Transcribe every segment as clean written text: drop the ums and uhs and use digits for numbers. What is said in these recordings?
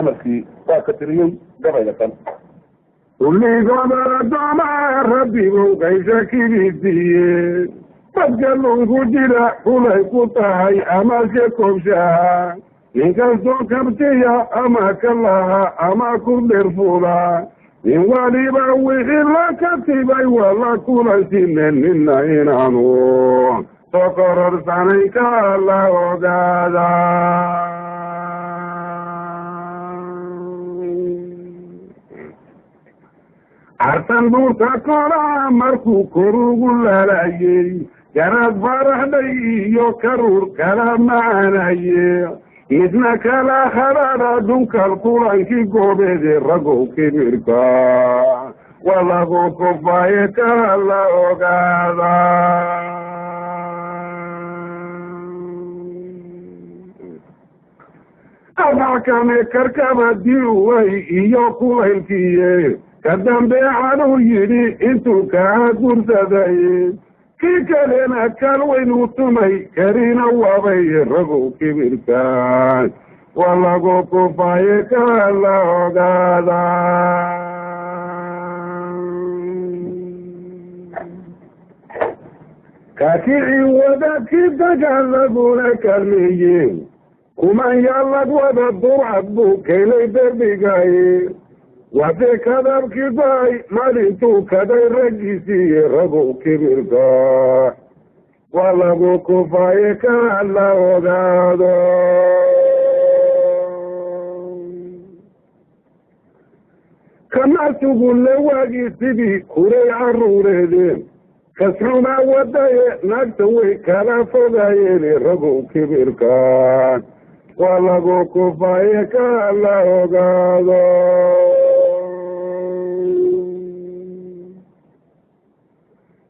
Amarkii waa ka tiriyey gabayga kan. Kulligoodana doomaa rabbigow qaysha kibisiiye, dadka lunku jira kulay ku tahay amase kobshaha, ninkastoo kabtiya ama ka laha ama ku dhirfula, nin waliba wixii la katibay waa la kulansiine, nina inaanu soo kororsanay ka la ogaada. Cartan buurta koraa markuu kor ugu laalayey, garaad faraxdhay iyo karuur kala macaanaye, midna kala khadhadha dhunkal kulankii goobeede, ragow kibirka waa lagu kufaaye ka la ogaada. Abaxkame karkaba diuway iyo kulaylkiiye, ka dambe caduu yidhi intuu kaa gursaday, kii kalena kalweynuu tumay karina waabay, ragow kibirka waa lagu kufaaye ka la ogaada. Kaakicii wadaadkii dagaal lagula kalmeeye, kuman yaalag wada burcad buu keenay derbigaye, wase kadabkii go-ay maalintuu kaday raggiisiiye, ragow kibirka waa lagu kufaaye ka la ogaado. Kama sugulle waagii sidii kuray caruureede, kasxumaa wadaye naagta way kala fogayeene, ragow kibirka waa lagu kufaaye ka la ogaado.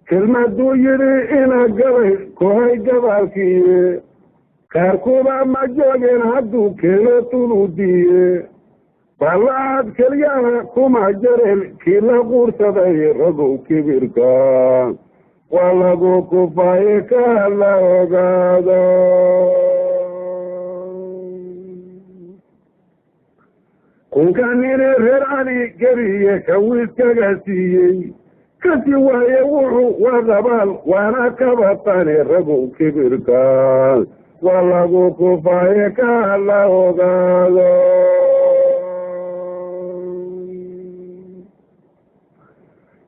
Kelmaduu yidhi ina gabay kohay gabaalkiiye, kaarkuba ma joogeen hadduu keeno tuludiye, ballaad kelyaha kuma jareen kii la quursaday, ragow kibirka waa lagu kufaaye ka la ogaado. Kunka nini reer Cali geriye kawiiskaga siiyey kasi waaye, wuxuu waa qabaal waana kabatane, ragow kibirka waa lagu kufaaye ka la ogaado.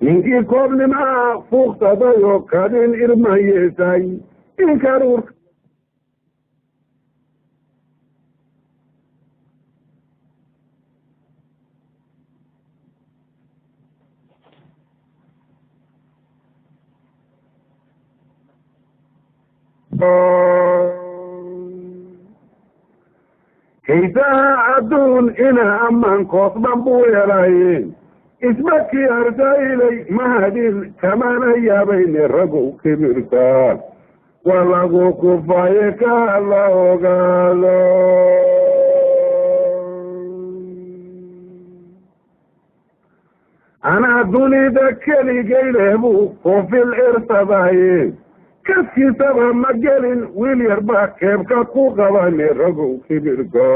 Ninkii koobnimaa fuuqsadayoo kadin irmayeesay in karuur kaysaha adduun ina amaan koosdhan buu helaye, ismakii arsailay mahadin kamana yaabayne, ragow kibirka waa lagu kufaaye ka la ogaado. Anaa dunida keligay leh buu koofil irsadaye, kaskiisaba ma gelin wiil yarba keebka ku qabane, ragow kibirka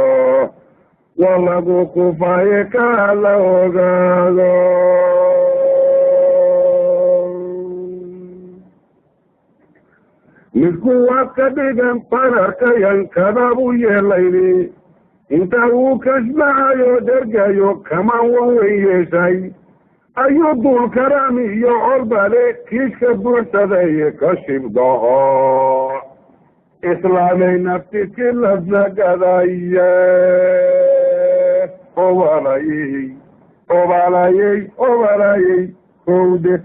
waa lagu kufaaye ka la ogaado. Midku waad ka dhigan banarkayan kadabu yeelayni, inta uu kashbacayo dhergayo kamaan wan weyn yeeshay, ayuu duul karaami iyo colbale kiishka buuxsadaye, ka shibdaho islaamay nafti kilasnagadaye, obalayey obalayey obalayey kowde.